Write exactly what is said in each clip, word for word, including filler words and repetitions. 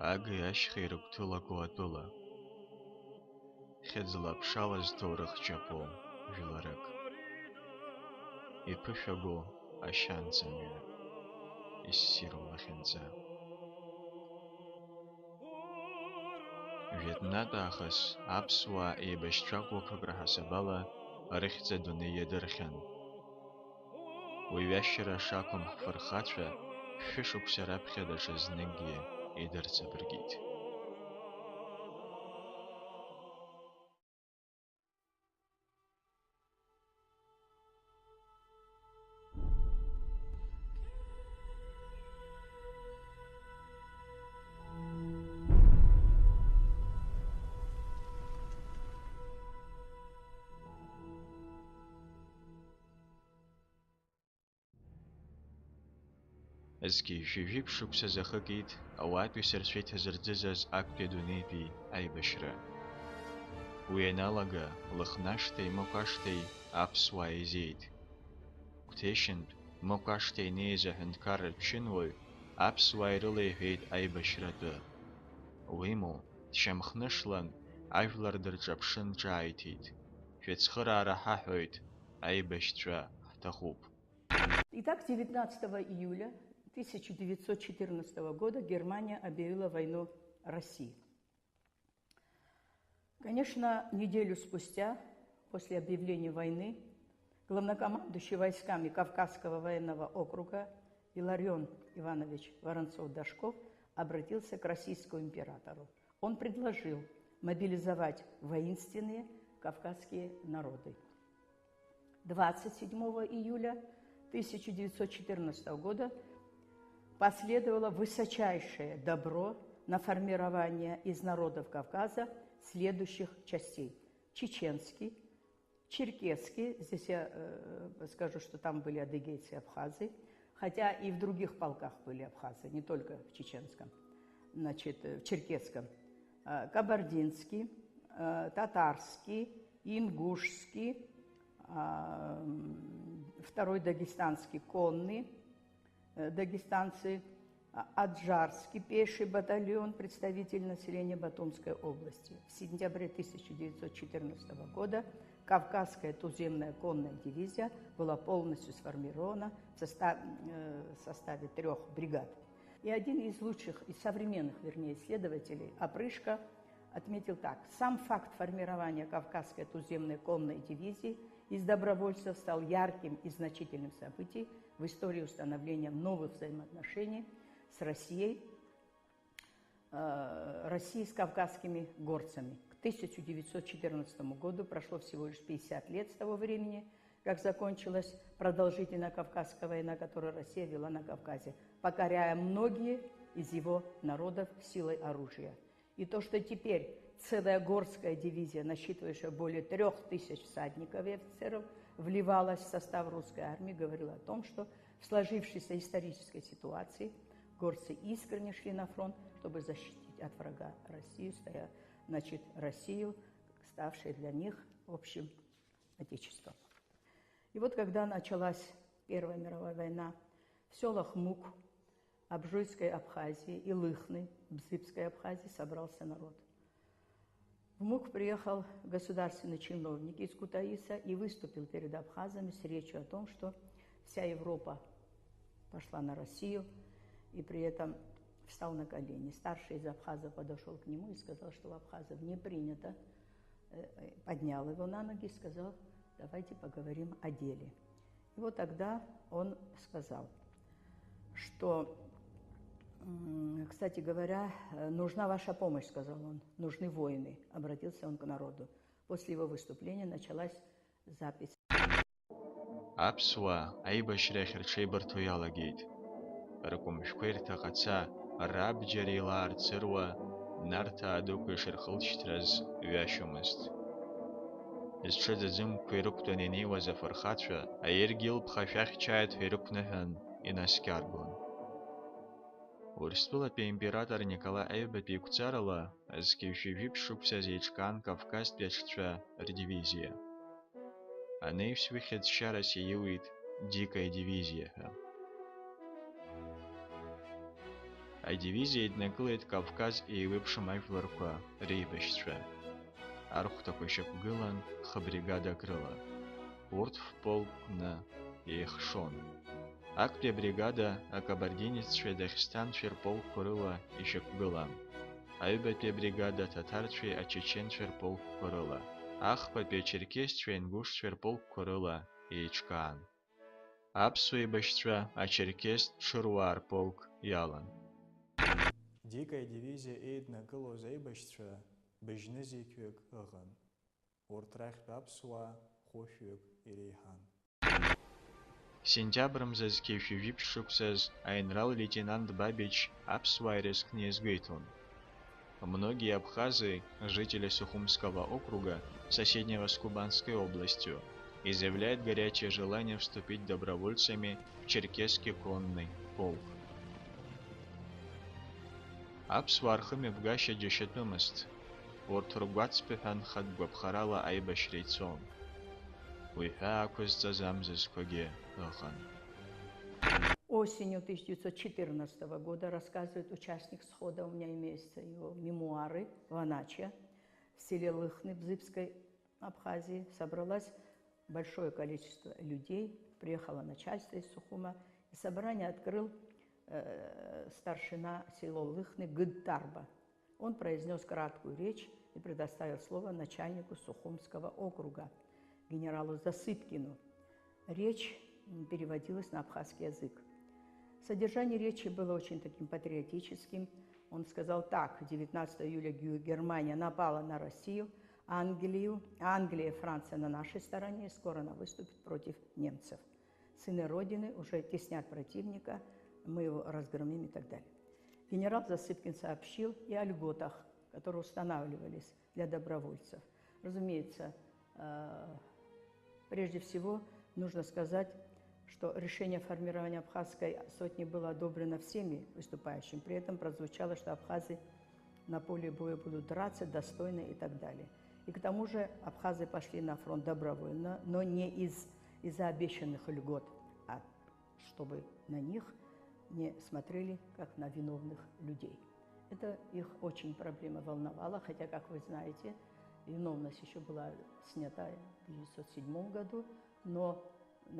Агеи ашьхеи рыгәҭылаго атәыла, хьыӡла-ԥшала зҭоурых ҷапо жәларык, иԥышәагоу ашьанҵа мҩа, иссиру лахьынҵа. Жәытәнатә аахыс аԥсуаа еибашьцәа ӷәӷәақәак раҳасабала рыхьӡ адунеи иадырхьан. Уи ҩашьара шақәым ҳфырхацәа шәышықәса раԥхьа даҽазныкгьы идырҵабыргит. Зқьи жәаҩа шықәса захыкит ауаатәыҩса сырцәа иҭазырӡызаз актәи адунеитәи аибашьра. Уи ианалага, Лыхнашҭеи Мықәашҭеи аԥсуаа еизеит. Қәҭешьынтә Мықәашҭа инеиз аҳәынҭқарратә ԥшьынуаҩ аԥсуаа ирылеиҳәеит аибашьра атәы. Уимоу, дшьамхнышлан, ажәлар дырҿаԥшын ҿааиҭит: "Шәыцхыраара ҳаҳәоит, аибашьцәа ҳҭахуп". Итак, девятнадцатого июля тысяча девятьсот четырнадцатого года Германия объявила войну России. Конечно, неделю спустя, после объявления войны, главнокомандующий войсками Кавказского военного округа Илларион Иванович Воронцов-Дашков обратился к российскому императору. Он предложил мобилизовать воинственные кавказские народы. Двадцать седьмого июля тысяча девятьсот четырнадцатого года последовало высочайшее добро на формирование из народов Кавказа следующих частей: чеченский, черкесский, здесь я, э, скажу, что там были адыгейцы и абхазы, хотя и в других полках были абхазы, не только в чеченском, значит, э, в черкесском, э, кабардинский, э, татарский, ингушский, а, м, второй дагестанский конный, э, дагестанцы, а, аджарский пеший батальон, представитель населения Батумской области. В сентябре тысяча девятьсот четырнадцатого года Кавказская туземная конная дивизия была полностью сформирована в соста-, э, составе трех бригад. И один из лучших, из современных, вернее, исследователей, Опрышко, отметил так: «Сам факт формирования Кавказской туземной конной дивизии из добровольцев стал ярким и значительным событием в истории установления новых взаимоотношений с Россией, э, России с кавказскими горцами». К тысяча девятьсот четырнадцатому году прошло всего лишь пятьдесят лет с того времени, как закончилась продолжительная Кавказская война, которую Россия вела на Кавказе, покоряя многие из его народов силой оружия. И то, что теперь целая горская дивизия, насчитывающая более трёх тысяч всадников и офицеров, вливалась в состав русской армии, говорило о том, что в сложившейся исторической ситуации горцы искренне шли на фронт, чтобы защитить от врага Россию, стоя, значит, Россию, ставшей для них общим отечеством. И вот когда началась Первая мировая война, в сёлах Мук Абжуйской Абхазии и Лыхны Бзыбской Абхазии собрался народ. В Мук приехал государственный чиновник из Кутаиса и выступил перед абхазами с речью о том, что вся Европа пошла на Россию, и при этом встал на колени. Старший из абхазов подошёл к нему и сказал, что у абхазов не принято, э, э, поднял его на ноги и сказал: «Давайте поговорим о деле». И вот тогда он сказал, что, м, кстати говоря, э, «Нужна ваша помощь», — сказал он, — «нужны воины», — обратился он к народу. После его выступления началась запись. Аԥсуаа аибашьрахь рҽеибырҭо иалагеит. Ркәымжәқәа ирҭаҟаца, рабџьар еилаарцыруа, Нарҭаа дуқәа ишырхылҵшьҭраз ҩашьомызт. Зҽаӡаӡымкәа ирықәтәаны инеиуаз афырхацәа, аиргьы илԥха шәахьчааит ҳәа ирықәныҳәан, инаскьаргон. Урыстәылатәи аимператор Николаи Аҩбатәи игәцарала, зқьи жәшәи жәиԥшь шықәса зеиҿкаан Кавказтәи аҽцәа рдивизиа. Анаҩс уи хьыӡшьарас ииуит Дикая дивизиа ҳәа. Адивизиа еиднакылеит Кавказ еиуеиԥшым ажәларқәа реибашьцәа. Архәҭақәа шьақәгылан хыбригадак рыла. Урҭ фполкны еихшон. Актәи абригада акабардинеццәеи адагьстанцәеи рполкқәа рыла ишьақәгылан. Аҩбатәи абригада аҭаҭарцәеи ачеченцәеи рполкқәа рыла, ахԥатәи ачерқьесцәеи аингушцәеи рполкқәа рыла еиҿкаан. Аԥсуа еибашьцәа ачерқьес ҽыруаа рполк иалан. Дика идивизиа еиднакылоз аибашьцәа быжьнызқьҩык ыҟан. Урҭ рахьтә аԥсуаа хәышәҩык иреиҳан. Сентиабр мза зқьи жәшәи жәиԥшь шықәсаз аинрал-лейтенант Бабич аԥсуаа ирызкны иазгәеиҭон. Многие абхазы, жители Сухумского округа, соседнего с Кубанской областью, изъявляют горячее желание вступить добровольцами в Черкесский конный полк. Аԥсуаа рхымҩаԥгашьа џьашьатәымызт, урҭ ргәацԥыҳәа нхатә гәаԥхарала аибашьра ицон. Уи ҳәаа ақәызҵаз амзызқәагьы ыҟан. Осенью тысяча девятьсот четырнадцатого года, рассказывает участник схода, у меня имеются его мемуары, в Аначе, в селе Лыхны Бзыбской Абхазии, собралось большое количество людей, приехало начальство из Сухума, и собрание открыл э, старшина село Лыхны Гыдтарба. Он произнес краткую речь и предоставил слово начальнику Сухумского округа, генералу Засыпкину. Речь переводилась на абхазский язык. Содержание речи было очень таким патриотическим. Он сказал так: девятнадцатого июля Германия напала на Россию, Англию, Англия и Франция на нашей стороне, скоро она выступит против немцев. Сыны Родины уже теснят противника, мы его разгромим и так далее. Генерал Засыпкин сообщил и о льготах, которые устанавливались для добровольцев. Разумеется, э, прежде всего нужно сказать, что решение о формировании абхазской сотни было одобрено всеми выступающими. При этом прозвучало, что абхазы на поле боя будут драться достойно и так далее. И к тому же абхазы пошли на фронт добровольно, но не из, из-за обещанных льгот, а чтобы на них не смотрели как на виновных людей. Это их очень проблема волновала, хотя, как вы знаете, виновность еще была снята в тысяча девятьсот седьмом году, но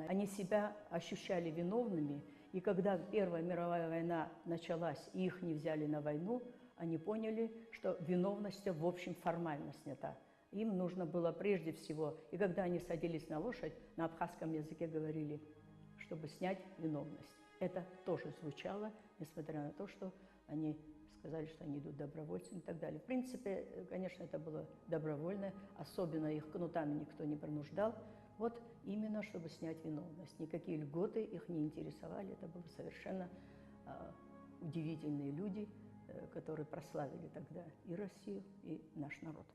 они себя ощущали виновными, и когда Первая мировая война началась, и их не взяли на войну, они поняли, что виновность, в общем, формально снята. Им нужно было прежде всего, и когда они садились на лошадь, на абхазском языке говорили, чтобы снять виновность. Это тоже звучало, несмотря на то, что они сказали, что они идут добровольцами и так далее. В принципе, конечно, это было добровольно, особенно их кнутами никто не принуждал. Вот именно, чтобы снять виновность. Никакие льготы их не интересовали. Это были совершенно э, удивительные люди, э, которые прославили тогда и Россию, и наш народ.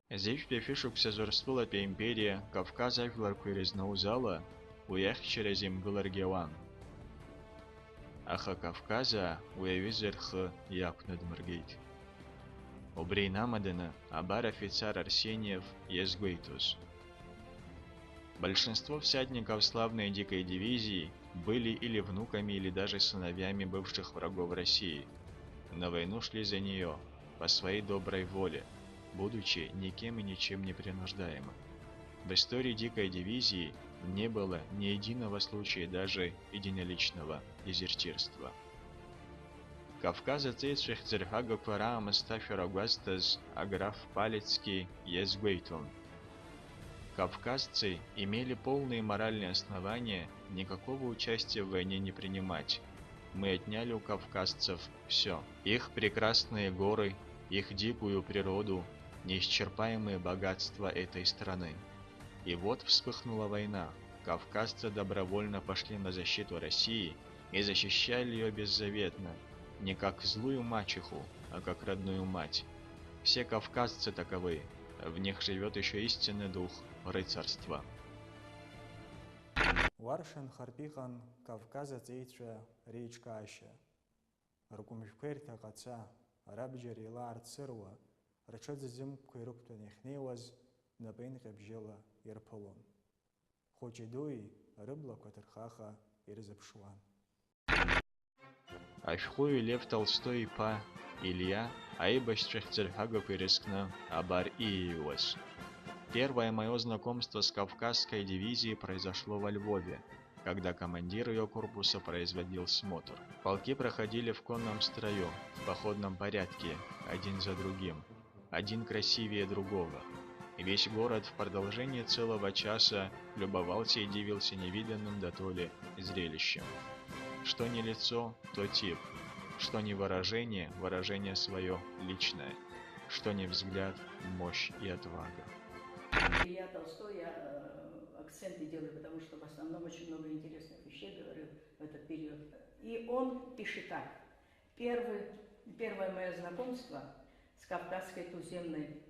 Зежәтәи ашәышықәсазы Урыстәылатәи аимпериа Кавказ ажәларқәа ирызнаузала, уи ахьчара зимгыларгьы ауан. Аха Кавказаа уи аҩыза рхы иақәнадмыргеит. Убри инамаданы абар афицар Арсениев иазгәеиҭоз. Большинство всадников славной дикой дивизии были или внуками, или даже сыновьями бывших врагов России. На войну шли за неё, по своей доброй воле, будучи никем и ничем не принуждаемы. В истории дикой дивизии не было ни единого случая даже единоличного дезертирства. Кавказ аҵеицәа хьӡырҳәагақәа раамысҭашәара гәазҭаз аграф Палецки иазгәеиҭон. Кавказцы имели полные моральные основания никакого участия в войне не принимать. Мы отняли у кавказцев всё. Их прекрасные горы, их дикую природу, неисчерпаемые богатства этой страны. И вот вспыхнула война. Кавказцы добровольно пошли на защиту России и защищали её беззаветно, не как злую мачеху, а как родную мать. Все кавказцы таковы, в них живёт ещё истинный дух рыцарства. Уаршанхартә иҟан Кавказ аҵеицәа реиҿкаашьа. Ркәымжәқәа ирҭаҟаца, рабџьар еилаарцыруа, рҽыӡ-ӡымкәа ирықәтәаны иахьнеиуаз, напеинҟьабжьыла ирԥылон. Хәыҷи-дуи рыблақәа ҭырхаха ирзыԥшуан. Ашәҟәыҩҩы Лев Толстой иԥа Илиа аибашьцәа хьӡырҳәагақәа ирызкны абар ииҩуаз. Первое моё знакомство с Кавказской дивизией произошло во Львове, когда командир её корпуса производил смотр. Полки проходили в конном строю, в походном порядке, один за другим, один красивее другого. И весь город в продолжение целого часа любовался и дивился невиданным дотоле зрелищем. Что не лицо, то тип, что не выражение, выражение своё личное, что не взгляд, мощь и отвага. Илья Толстой, я э, акценты делаю, потому что в основном очень много интересных вещей говорил в этот период. И он пишет так. Первый, первое мое знакомство с Кавказской туземной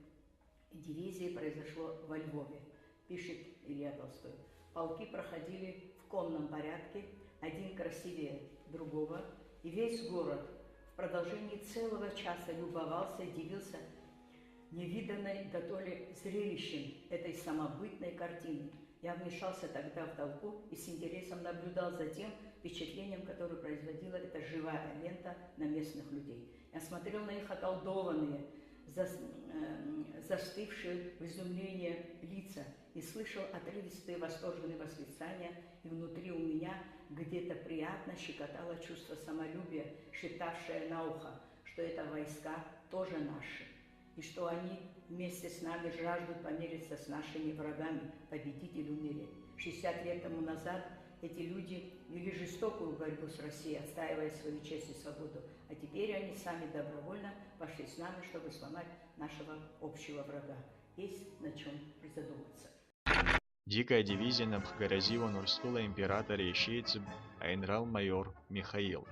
дивизией произошло во Львове, пишет Илья Толстой. Полки проходили в конном порядке, один красивее другого, и весь город в продолжении целого часа любовался и дивился невиданной дотоле зрелищем этой самобытной картины. Я вмешался тогда в толпу и с интересом наблюдал за тем впечатлением, которое производила эта живая лента на местных людей. Я смотрел на их околдованные, зас- э, застывшие в изумлении лица и слышал отрывистые восторженные восклицания, и внутри у меня где-то приятно щекотало чувство самолюбия, шептавшее на ухо, что это войска тоже наши, и что они вместе с нами жаждут помериться с нашими врагами, победить или умереть. Шестьдесят лет тому назад эти люди вели жестокую борьбу с Россией, отстаивая свою честь и свободу, а теперь они сами добровольно пошли с нами, чтобы сломать нашего общего врага. Есть над чем призадуматься. Дикая дивизиа напхгара азиуан Урыстәыла император иашьеиҵб аинрал-маиор Михаил.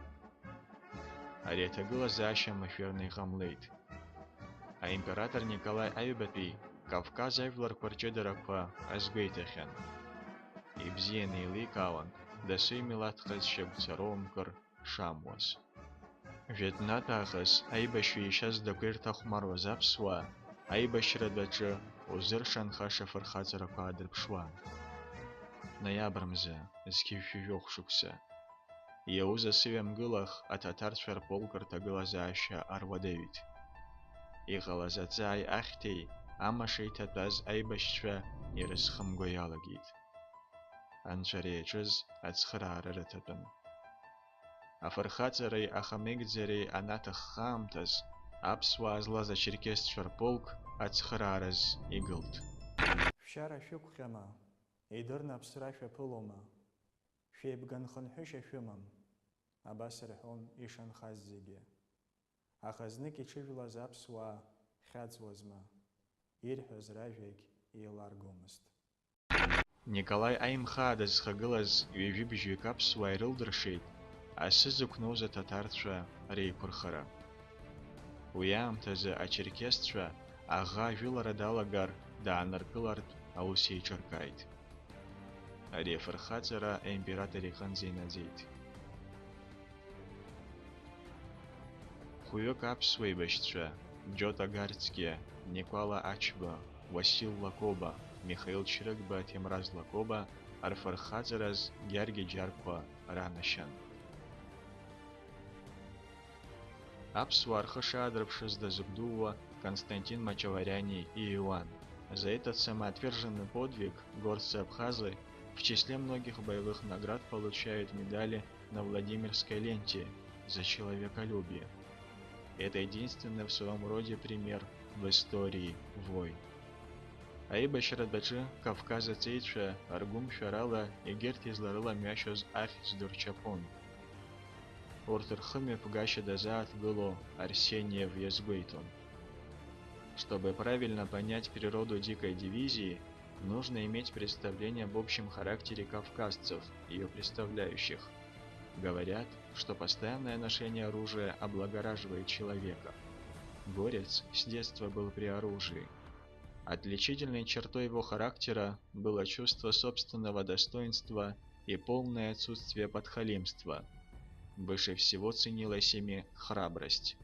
Ари аҭагылазаашьа машәырны иҟамлеит. Аимператор Николаи Аҩбатәи Кавказ ажәларқәа рҷыдарақәа азгәеиҭахьан. Ибзианы еиликаауан дасу имилаҭ ҟазшьа гәцароумкыр шамуаз. Жәытәнатә аахыс аибашьҩы ишьа здақәа ирҭахәмаруаз аԥсуаа, аибашьратә аҿы узыршанхаша фырхаҵарақәа аадырԥшуан. Ноиабр мза, зқьи жәшәи жәохә шықәса. Иауз асы ҩамгылах аҭаҭарцәа рполк рҭагылазаашьа аруадаҩит. Иҟалаз аҵааи ахьҭеи амаша иҭатәаз аибашьцәа ирызхымго иалагеит. Анцәа иаҿыз ацхыраара рыҭатәын. Афырхаҵареи ахамеигӡареи анаҭахха аамҭаз, аԥсуаа злаз ачерқьесцәа рполк ацхыраараз игылт. Шәшьара шәықәҟьама? Идырны аԥсра шәаԥылома? Шәеибганхынҳәышьа шәымам, абас рҳәон ишанхаз зегьы. Аха знык иҽыжәлаз аԥсуаа хьаҵуазма, ирҳәаз ражәагь еиларгомызт. Николаи Аимхаа дызхагылаз ҩажәи бжьҩык аԥсуаа ирылдыршеит асы зықәноз аҭаҭарцәа реиқәырхара. Уи аамҭазы ачерқьесцәа аӷа ажәылара далагар дааныркылартә аус еиҿыркааит. Ари афырхаҵара аимператор иҟынӡа инаӡеит. Хәҩык аԥсуа еибашьцәа, Џьота Гарцкиа, Никәала Ачба, Уасил Лакоба, Михаил Чрыгба, Ҭемраз Лакоба, рфырхаҵараз Гьаргьы Џьарқәа ранашьан. Аԥсуаа рхы шаадырԥшыз дазыгәдууа Константин Мачавариани ииуан. За этот самоотверженный подвиг горцы-абхазы в числе многих боевых наград получают медали на Владимирской ленте «За человеколюбие». Это единственный в своём роде пример в истории войн. Аибашьратә аҿы Кавказ аҵеицәа ргәымшәарала егьырҭ изларыламҩашьоз ахьӡ ду рчаԥон. Урҭ рхымҩаԥгашьа дазааҭгыло Арсениев иазгәеиҭон. Чтобы правильно понять природу дикой дивизии, нужно иметь представление об общем характере кавказцев, её представляющих. Говорят, что постоянное ношение оружия облагораживает человека. Горец с детства был при оружии. Отличительной чертой его характера было чувство собственного достоинства и полное отсутствие подхалимства. Выше всего ценилась ими храбрость.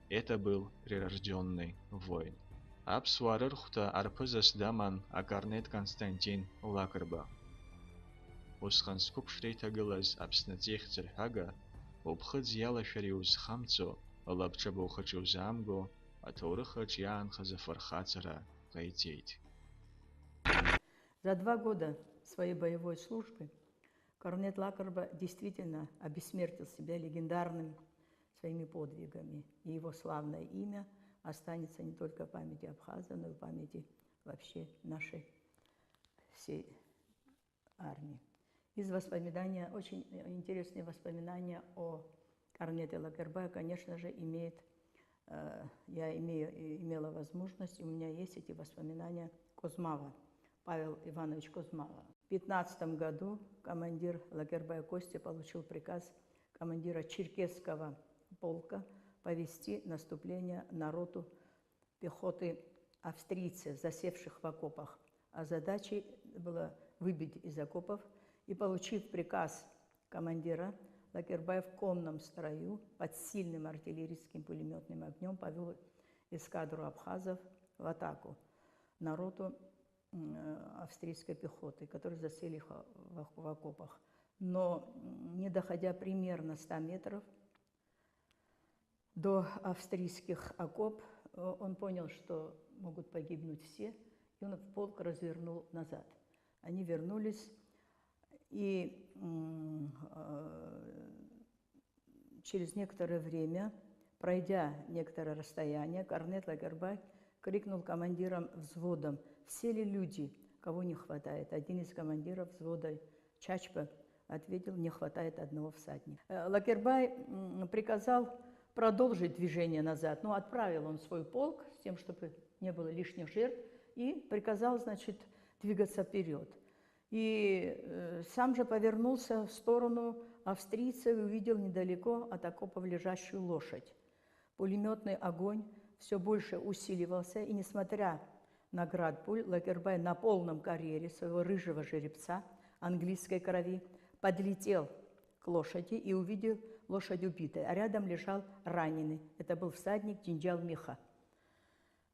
Это был прирождённый воин. Аԥсуаа рырхәҭа арԥызас даман акорнет Константин Лакрба. Усҟан зқәыԥшра иҭагылаз Аԥсны аҵеи хьӡырҳәага уԥхыӡ иалашәар иузхамҵо, лабҿаба ухаҿ иузаамго, аҭоурых аҿ иаанхаз афырхаҵара ҟаиҵеит. За два года своей боевой службы Корнет Лакерба действительно обессмертил себя легендарным своими подвигами, и его славное имя останется не только в памяти абхаза, но и в памяти вообще нашей всей армии. Из воспоминания, очень интересные воспоминания о Корнете Лакербае, конечно же, имеет, э, я имею, имела возможность, у меня есть эти воспоминания Козмава, Павел Иванович Козмава. В пятнадцатом году командир Лакербай Костя получил приказ командира Черкесского полка повести наступление на роту пехоты австрийцев, засевших в окопах. А задачей было выбить из окопов и, получив приказ командира, Лакербай в конном строю под сильным артиллерийским пулемётным огнём повёл эскадру абхазов в атаку на роту австрийской пехоты, которые засели в окопах. Но, не доходя примерно ста метров до австрийских окоп, он понял, что могут погибнуть все, и он в полк развернул назад. Они вернулись, и через некоторое время, пройдя некоторое расстояние, Корнет Лакербай крикнул командирам взводом: «Все ли люди? Кого не хватает?» Один из командиров взвода Чачба ответил: «Не хватает одного всадника». Э, Лакербай приказал продолжить движение назад, но отправил он свой полк с тем, чтобы не было лишних жертв, и приказал, значит, двигаться вперёд. И э, сам же повернулся в сторону австрийца и увидел недалеко от окопов лежащую лошадь. Пулемётный огонь всё больше усиливался, и несмотря на град пуль, Лакербай на полном карьере своего рыжего жеребца английской крови подлетел к лошади и увидел лошадь убитой, а рядом лежал раненый. Это был всадник Джинджал Миха.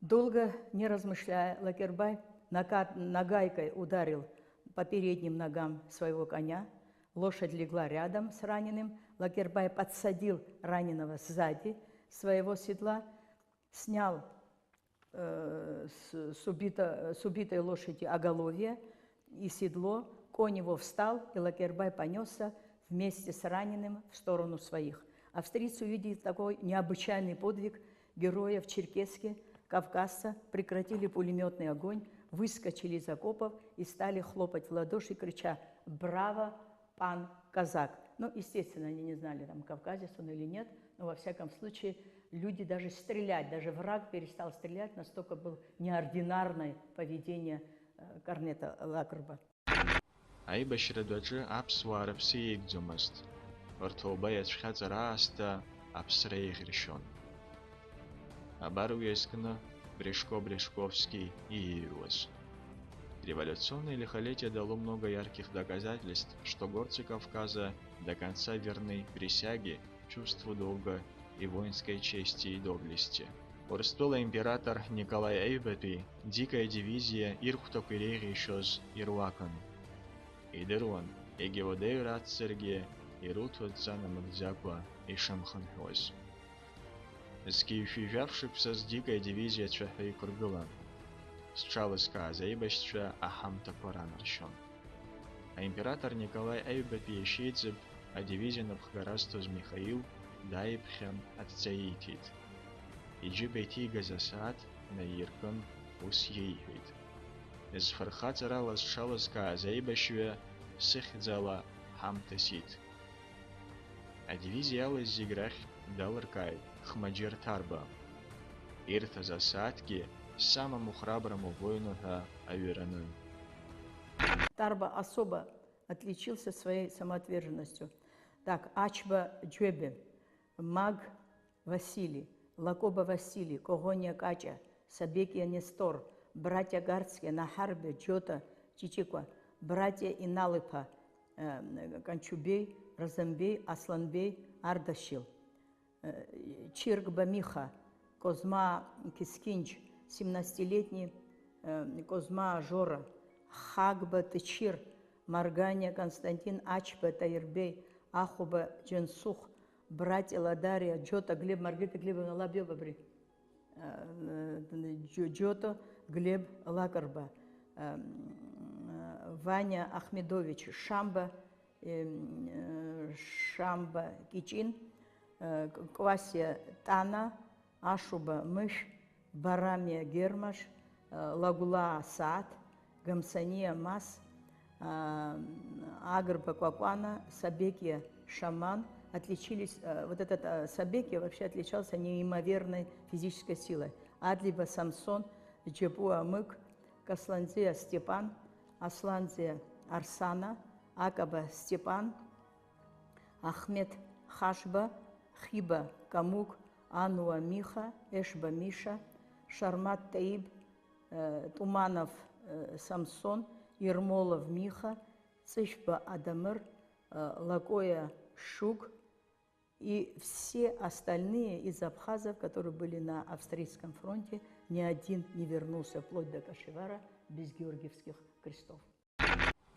Долго не размышляя, Лакербай нагайкой ударил по передним ногам своего коня. Лошадь легла рядом с раненым. Лакербай подсадил раненого сзади своего седла, снял э, с, с, убито, с убитой лошади оголовье и седло. Конь его встал, и Лакербай понёсся вместе с раненым в сторону своих. Австрийцы, увидев такой необычайный подвиг героя в Черкесске, кавказца, прекратили пулемётный огонь, выскочили из окопов и стали хлопать в ладоши, крича: «Браво, пан казак!» Ну, естественно, они не знали, там, кавказец он или нет, но, во всяком случае, люди даже стрелять, даже враг перестал стрелять, настолько было неординарное поведение э, Корнета Лакрба. Аибашьратә аҿы аԥсуаа рыԥсы еигӡомызт, рҭоуба иацәхьаҵыр аасҭа аԥсра еиӷьыршьон. Абар уи азкны Брешко Брешковски ииҩуаз. Революционное лихолетие дало много ярких доказательств, что горцы Кавказа до конца верны присяге, чувству долга и воинской чести и доблести. Урыстәыла император Николаи Аҩбатәи Дикая дивизиа ирхәҭақәа иреиӷьеишьоз ируакын. Идыруан, егьа уадаҩра ацзаргьы, ируҭо адҵа намырӡакәа ишымхынҳәуаз. Зқьи жәшәи жәаф шықәсаз Дикая дивизиа цәаҳәа иқәыргылан. Зҽалызкааз аибашьцәа аҳамҭақәа ранаршьон. Аимператор Николаи Аҩбатәи иашьеиҵб, адивизиа напхгара азҭоз Михаил дааиԥхьан адҵа ииҭеит. Иџьыба иҭигаз асааҭ наииркын, ус иеиҳәеит: «Зфырхаҵарала зҽалызкааз аибашьҩы сыхьӡала ҳамҭас иҭ». Адивизиа иалаз зегь рахь далыркааит Хмаџьер Ҭарба. Ирҭаз асааҭгьы самому храброму воину ҳәа аҩы ранын. Тарба особо отличился своей самоотверженностью. Так, Ачба Џьуебе, Маг Василий, Лакоба Василий, Коӷониа Каҷа, Сабекиа Нестор, братья Гарцкиа, Наҳарбе, Џьота Ҷиҷикәа, братья Инал-иԥа, э, Канчубеи, Разанбеи, Асланбеи, Ардашьыл, э, Чиргба Миха, Козмаа Қьысқьынџь, семнадцатилетний, э, Козмаа Жора, Хагба Тыҷыр, Марганиа Константин, Ачба Таирбеи, Ахәба Џьансыхә, Братья Ладариа, Џьота Глеб, Маргарита Глебовна лаб иоуп абри. Џьо-, Џьота Глеб Лакрба, Ваниа Ахмедович Шамба, Шамба Кичин, Квасиа Тана, Ашуба Мышә, Барамиа Гермаш, Лагулаа Сааҭ, Гамсаниа Мас, Агрба Кәакәана, Сабекиа Шаман отличились, вот этот Сабекиа вообще отличался неимоверной физической силой. Адлиба Самсон, Џьапуа Мык, Касланӡиа Степан, Асланӡиа Арсана, Акаба Степан, Ахмеҭ Хашба, Хиба Камук, Ануа Миха, Ешба Миша, Шармаҭ Таиб, Туманов Самсон, Ермолов Миха, Ҵышәба Адамыр, Лакоиа Шуг и все остальные из абхазов, которые были на австрийском фронте, ни один не вернулся вплоть до Кашевара без георгиевских крестов.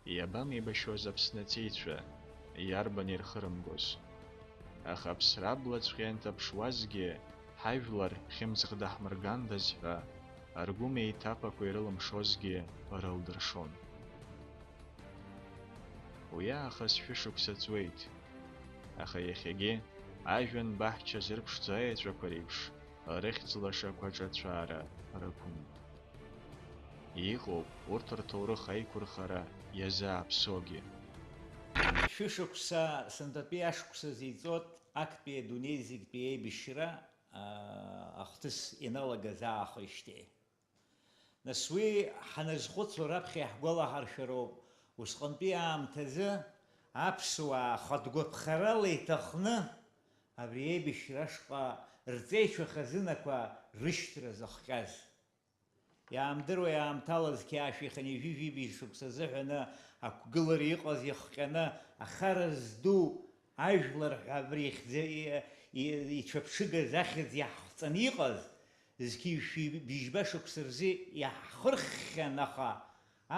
Иабамеибашьуаз Аԥсны аҵеицәа, иарбан ирхырымгоз? Аха аԥсра аблаҵәҟьа ианҭаԥшуазгьы, ҳажәлар хьымӡӷ даҳмыргандаз ҳәа, ргәы меиҭаԥақәа ирылымшозгьы рылдыршон. Уи аахыс шәышықәса ҵуеит, аха иахьагьы ажәҩан баҳча зырԥшӡо аеҵәақәа реиԥш, рыхьӡ лашақәа аҿацәаара рықәым. Иҟоуп урҭ рҭоурых аиқәырхара иазааԥсогьы. Шәышықәса сынтәатәи ашықәсазы иҵоит актәи адунеи зегьтәи еибашьра, аа, ахҭыс ианалагаз аахижьҭеи. Нас уи ҳаназхәыцуа раԥхьа иаҳгәалаҳаршәароуп, усҟантәи аамҭазы аԥсуаа хатә гәаԥхарала иҭахны абри аибашьра ашҟа рҵеицәа хазынақәа рышьҭра зыхҟьаз. Иаамдыруа иаамҭалаз қьаашәи хынҩажәи жәибжь шықәса азыҳәаны ақәгылара иҟаз иахҟьаны ахара зду ажәлар ҳәа абри ихьӡы, и-, и-, ицәаԥҽыгаз ахьӡ иаҳхҵаны иҟаз, зқьи-шәи быжьба шықәса рзы иаҳхырххьан, аха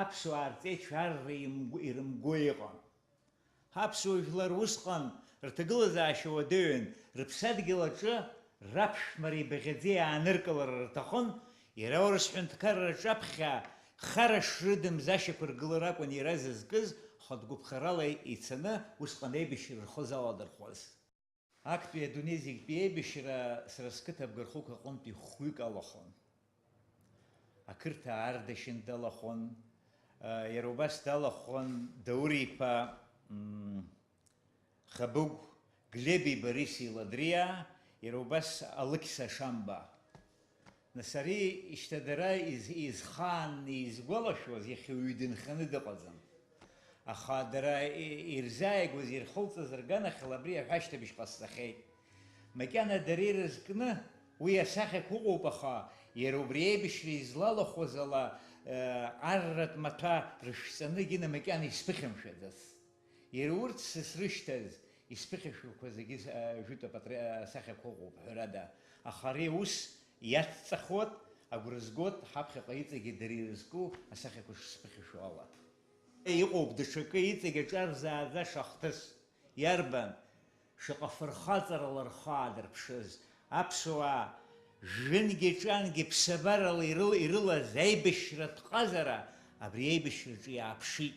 аԥсуаа рҵеицәа арра имгәы-, ирымго иҟан. Ҳаԥсуа жәлар усҟан рҭагылазаашьа уадаҩын, рыԥсадгьыл аҿы раԥшәмареи баӷьаӡеи ааныркылара рҭахын, иара аурыс ҳәынҭқарра рҿаԥхьа хара шрыдымз ашьақәыргылара акәын иара зызкыз, хатә гәыԥхарала ицаны усҟан аибашьра рхы заладырхәуаз. Актәи адунеи зегьтәи аибашьра сара сқыҭа Абгархәык аҟынтәи хәҩык алахәын. Ақырҭа Ардашьын далахәын, иара убас далахәын Даур-иԥа, м, Хабыгә, Глеби Борис-и Ладриа, иара убас Алықьса Шамба. Нас ари шьҭа дара из-, изхаанны изгәалашәоз иахьа уаҩы дынханы дыҟаӡам. Аха дара и-, ирзааигәаз ирхылҵыз рганахьала абри аҳәашьҭыбжь ҟасҵахьеит. Макьана дара ирызкны уи асахьақәа ыҟоуп, аха иара убри аибашьра излалахәыз ала, э, арратә маҭәа рышәҵаны егьина макьана исԥыхьамшәаӡацт. Иара урҭ сызрышьҭаз, исԥыхьашәақәа зегьы с-, а, жәытә апатре-, асахьақәа ыҟоуп, ҳәарада. Аха ари аус иацҵахуеит, агәра згоит, ҳаԥхьаҟа иҵегьы дара ирызку асахьақәа шсԥыхьашәо ала. Иҟоуп даҽакы иҵегь аҿарзааӡаша ахҭыс. Иарбан? Шаҟа фырхаҵарала рхы аадырԥшыз, аԥсуаа жәҩангьы ҿангьы ԥсабарала ирыл-, ирылаз аибашьратә ҟазара абри аибашьраҿы иааԥшит.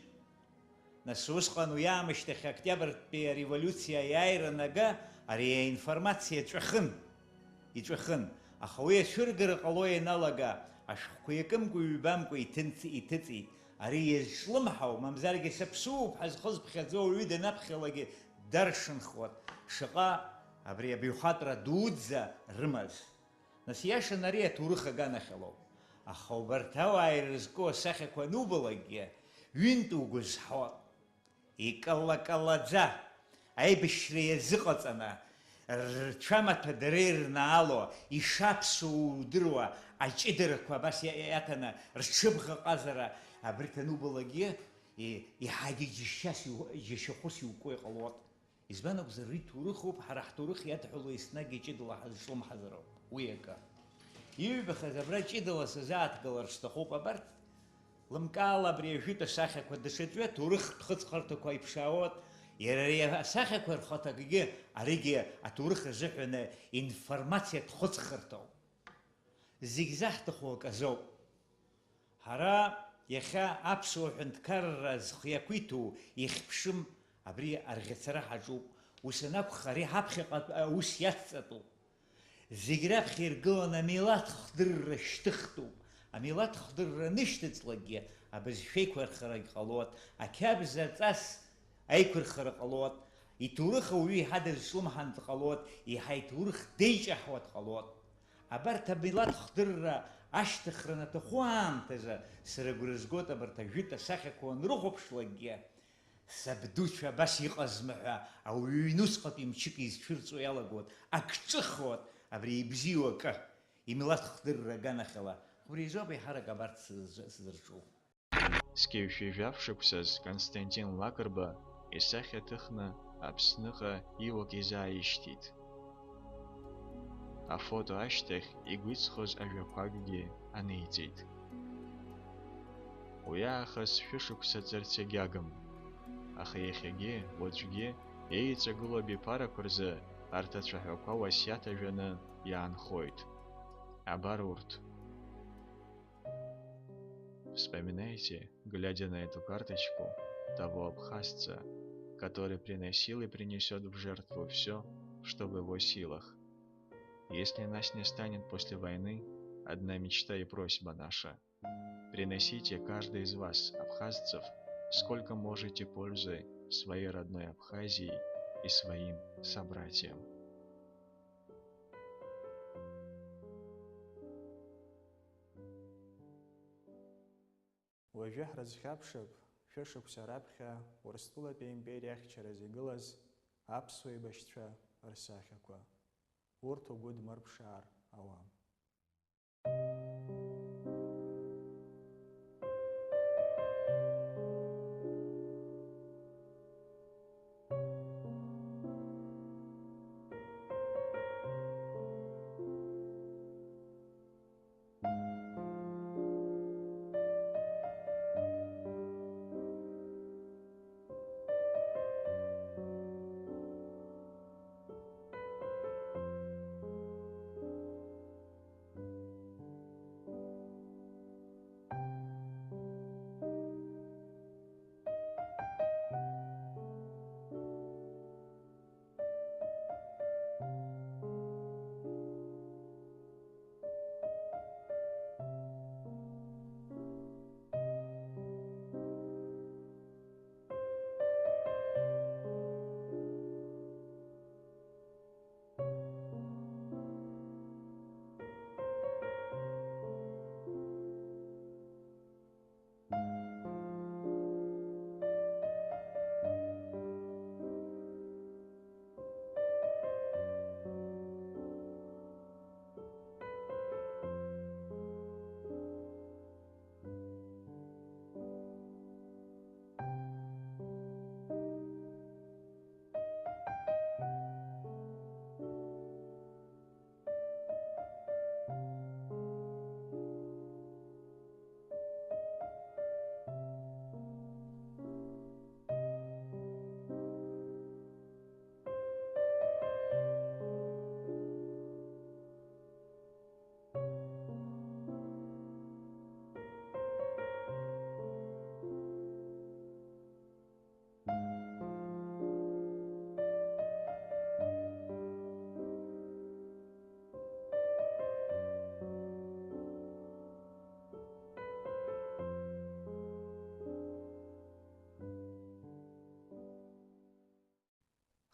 Нас усҟан уи аамышьҭахь Октиабртәи ареволиуциа аиааира анага, ари аинформациа ҵәахын, иҵәахын, аха уи ацәыргара ҟало ианалага, ашәҟәқәа иакымкәа-ҩбамкәа иҭынц-, иҭыҵит. Ари иазҿлымҳау, мамзаргьы саԥсуоуп ҳәа зхы зԥхьаӡо ауаҩы данаԥхьалагьы даршанхуан, шаҟа абри абаҩхатәра дуӡӡа рымаз. Нас иашан ари аҭоурых аганахьалоуп. Аха убарҭ ауаа ирызку асахьақәа анубалакгьы, ҩынтә угәы зҳауа, икаллакаллаӡа, аибашьра иазыҟаҵаны, рцәамаҭәа дара ирнаало, ишаԥсоу удыруа аҷыдарақәа абас иа-, иаҭаны, рҽыбӷаҟазара абарҭ анубалакгьы, и-, иаҳагьы џьышьас иу-, џьашьахәыс иукуа иҟалоит. Избан акәзар, уи ҭоурыхуп, ҳара ҳҭоурых иадҳәалоу еснагь ҷыдала ҳазҿлымҳазароуп, уи акы. Иҩбахаз абра ҷыдала сазааҭгалар сҭахуп абарҭ, лымкаала абри ажәытә асахьақәа даҽаӡәы аҭоурыхтә хыҵхырҭақәа иԥшаауеит, Иара ари асахьақәа рхаҭагьы аригьы аҭоурых азыҳәаны информациатә хәыцхырҭоуп. Зегь заҳҭаху аказоуп. Ҳара иахьа аԥсуа ҳәынҭқарра зхы иақәиҭу ихьԥшым, абри арӷьацара ҳаҿуп. Ус анакәха, ари ҳаԥхьаҟа аус иацҵатәуп. Зегь раԥхьа иргыланы амилаҭ хдырра шьҭыхтәуп. Амилаҭ хдырра анышьҭыҵлакгьы абызшәа еиқәырхарагь ҟалоит, ақьабз аҵас аиқәырхара ҟалоит, иҭоурых ауаҩы еиҳа дазҿлымҳан дҟалоит, еиҳа иҭоурых деиҷаҳуа дҟалоит. Абарҭ амилаҭ хдырра ашьҭыхра анаҭаху аамҭазы сара агәра згоит абарҭ ажәытә асахьақәа уанрыхәаԥшлакгьы, сабдуцәа абас иҟазма ҳәа ауаҩы ҩнуҵҟатәи мчык изцәырҵуа иалагоит, ак ҿыхоит абри ибзиоу акы, имилаҭ хдырра аганахьала. Убри азоуп еиҳарак абарҭ сызҿу. Зқьи жәшәи жәаф шықәсаз Константин Лакрба исахьа ҭыхны Аԥсныҟа иуак изааишьҭит. Афото ашьҭахь игәиҵхоз ажәақәакгьы аниҵеит. Уи аахыс шәышықәса ҵырц егьагым, аха иахьагьы, уаҵәгьы еиҵагылоу абиԥарақәа рзы арҭ ацәаҳәақәа уасиаҭ ажәаны иаанхоит. Абар урҭ. Вспоминайте, глядя на эту карточку, того абхазца, который приносил и принесёт в жертву всё, что в его силах. Если нас не станет после войны, одна мечта и просьба наша. Приносите, каждый из вас, абхазцев, сколько можете пользы своей родной Абхазии и своим собратьям. Уажәы ҳрызхьаԥшып, шәышықәса раԥхьа Урыстәылатәи аимпериа ахьчаразы игылаз аԥсуа еибашьцәа рсахьақәа. Урҭ угәы дмырԥшаар ауам.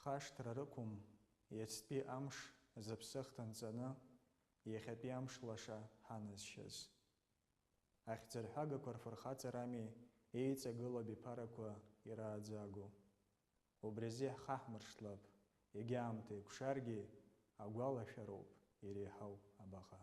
Хашҭра рықәым, иацтәи амш зыԥсы хҭынҵаны, иахьатәи амш лаша ҳаназшьаз. Ахьӡырҳәагақәа рфырхаҵарами еиҵагылоу абиԥарақәа ирааӡагоу. Убри азы иаҳхаҳмыршҭлап, егьа аамҭа еиқәшаргьы, агәалашәароуп иреиҳау абаҟа.